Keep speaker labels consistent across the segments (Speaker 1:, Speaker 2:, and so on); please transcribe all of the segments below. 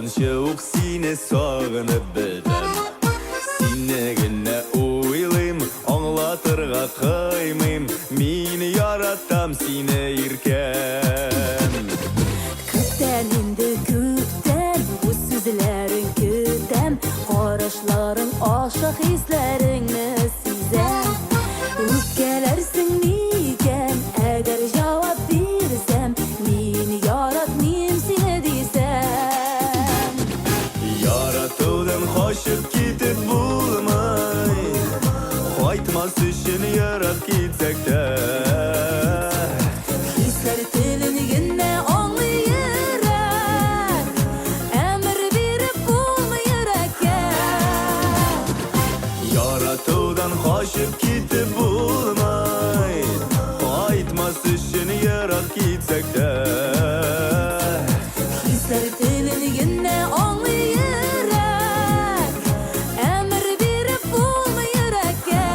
Speaker 1: Тапканчы ук сине сагынып бетәм. Сине генә уйлыйм, аңлатырга кыймыйм, мин яратам сине, иркәм.
Speaker 2: Күптән инде, күптән бу сүзләрең көтәм, Карашларың аша хисләреңне сизәм. Үпкәләрсең микән, әгәр җавап бирсәм, Мин яратмыйм сине дисәм.
Speaker 1: Яратудан качып китеп булмый, Кайтмас өчен ерак китсәк тә.
Speaker 2: Хисләр телен генә аңлый йөрәк, Әмер биреп булмый йөрәккә.
Speaker 1: Яратудан качып китеп булмый, Кайтмас өчен ерак китсәк тә.
Speaker 2: Хисләр телен генә аңлый йөрәк, Әмер биреп булмый йөрәккә.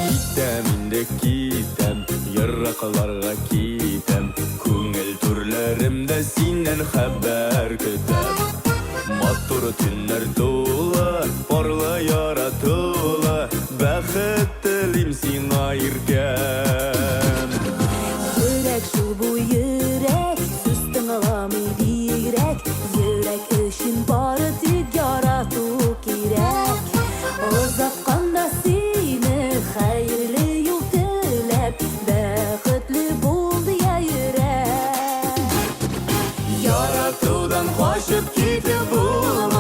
Speaker 1: Китәм инде, китәм, еракларга китәм, Күңел түрләремдә синнән хәбәр көтәм. Матур төннәр тулы, парлы яратулы, Бәхет телим сиңа, иркәм.
Speaker 2: Йөрәк шул бу йөрәк, сүз тыңламый бигрәк, Йөрәк өчен бары тик ярату кирәк. Озатканда сине хәерле юл теләп, Бәхетле бул дия йөрәк.
Speaker 1: Яратудан качып китеп булмый.